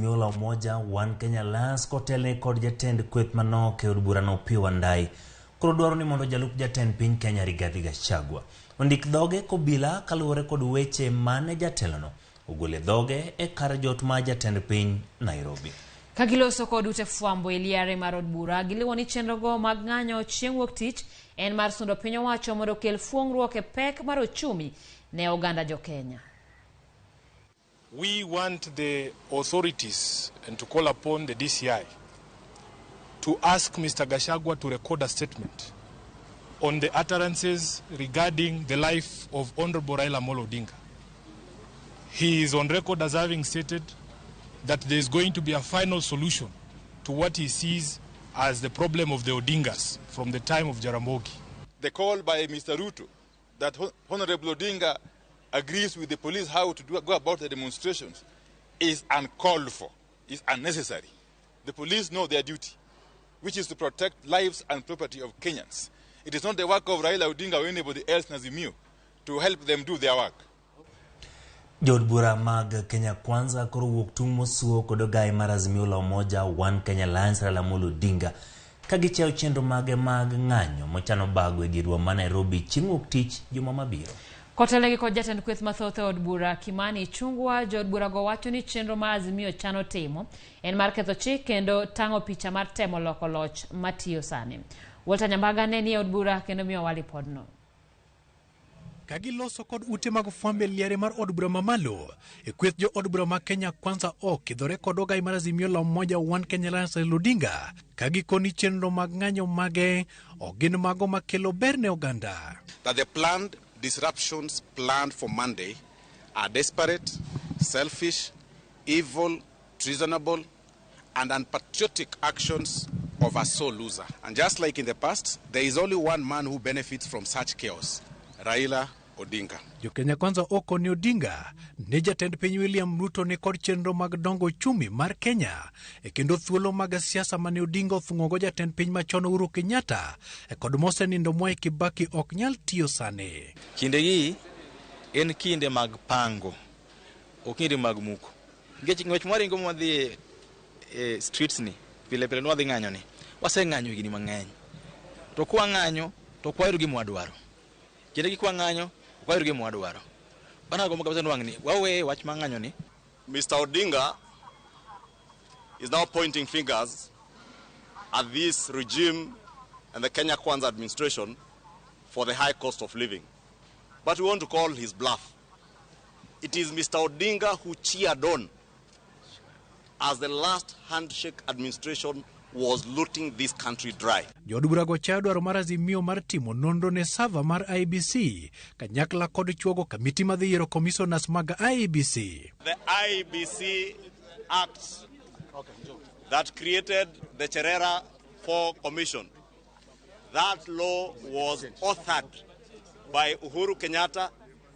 Azimio la Umoja One Kenya Alliance kotelne kod jatend kweth manok e od burano Opiyo Wandayi koro dwaro ni mondo jalup jatend piny Kenya Rigathi Gachagua ondik dhoge kobila kaluwore kod weche mane jatelono ogolo e dhoge e kar jot mar jatend piny Nairobi. Ka giloso kod ute fwambo e liare mar od bura, giliwo ni chenrogo mag ng'anyo chieng' wuok tich en mar sundo piny owacho mondo okel fuong'ruok e pek mar ochumi ne oganda jo Kenya. We want the authorities and to call upon the DCI to ask Mr. Gachagua to record a statement on the utterances regarding the life of Honorable Raila Amolo Odinga. He is on record as having stated that there is going to be a final solution to what he sees as the problem of the Odingas from the time of Jaramogi. The call by Mr. Ruto that Honorable Odinga agrees with the police how to go about the demonstrations is uncalled for, is unnecessary. The police know their duty, which is to protect lives and property of Kenyans. It is not the work of Raila Odinga or anybody else in Azimio to help them do their work. Jood bura mag Kenya Kwanza koro wuok tung' mosuo kod ogaye mar Azimio la Umoja One Kenya Alliance Raila Amolo Odinga ka gichayo chenro mage mag ng'anyo mochano bago e dier boma ma Nairobi chieng' wuok tich juma mabiro. Kotelnegi kod jatend kweth mathoth e od bura Kimani Ichung'wa, jood burago wacho ni chenro ma Azimio chano timo en mar ketho chik kendo tang'o picha mar temo loko loch matiyo sani. Walter Nyambaga ne nie od bura kendo miyowa lipodno. Ka giloso kod ute mag fwambo e liare mar od bura mamalo e kweth jo od bura ma Kenya Kwanza okidhore kod ogai mar Azimio la Umoja One Kenya Alliance Raila Odinga ka gikoni chenro mag ng'anyo mage ok gin mago makelo ber ne oganda. That the planned disruptions planned for Monday are desperate, selfish, evil, treasonable, and unpatriotic actions of a sore loser. And just like in the past, there is only one man who benefits from such chaos, Raila Odinga. Jo Kenya Kwanza okoni Odinga ni jatend piny William Ruto ni kod chenro mag dongo ochumi mar Kenya e kendo thuolo mag siasa mane Odinga othung'ogo jatend piny machon Uhuru Kenyatta e kod mosenindo Mwai Kibaki ok nyal tiyo sani. Kindegi en kinde mag pango, ok kinde mag muko. Nikech ng'wech mwaringo mwadhi e streets ni, pile pile nwadhi ng'anyo ni, waseng'anyo higni mang'eny. To kwang'anyo, to ok wayud gima wadwaro. Kindegi kwang'anyo, ok wayud gima wadwaro. Bana gombo kabisa ni wang'ni, waweye wach mar ng'anyo ni. Mr. Odinga is now pointing fingers at this regime and the Kenya Kwanza administration for the high cost of living. But we want to call his bluff. It is Mr. Odinga who cheered on as the last handshake administration was looting this country dry. Jood burago chayo dwaro mar Azimio mar timo nonro ne sava mar IEBC kanyakla kod chuogo kamiti madhi yiero commissioners mag IEBC. The IEBC Act that created the Cherera 4 Commission, that law was authored by Uhuru Kenyatta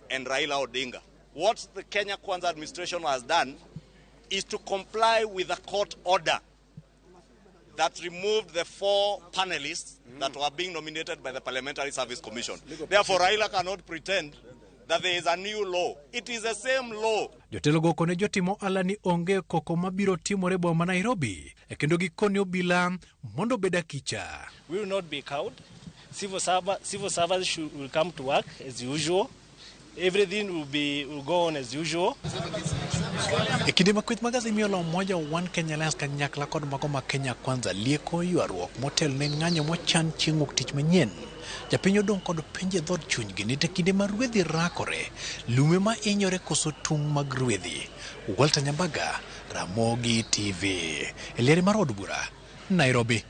and Raila Odinga. What the Kenya Kwanza administration has done is to comply with a court order that removed the 4 panelists that were being nominated by the Parliamentary Service Commission. Therefore, Raila cannot pretend that there is a new law. It is the same law. Jotelo go kone jotimo ohala ni onge koko mabiro timore boma ma Nairobi e kendo gikoni obila mondo obed akicha. We will not be cowed. Civil servants will come to work as usual. Everything will go on as usual. E kinde ma kweth mag Azimio la Umoja One Kenya Alliance kanyakla kod mago ma Kenya Kwanza lieko ywaruok motel ne ng'anyo mochan chieng' wuok tich manyien. Japiny odong' kod penje dhood chunygi ni to kinde ma rwedhi rakore, lume ma inyore koso tung' mag rwedhi. Walter Nyambaga, Ramogi TV. E liare mar od bura, Nairobi.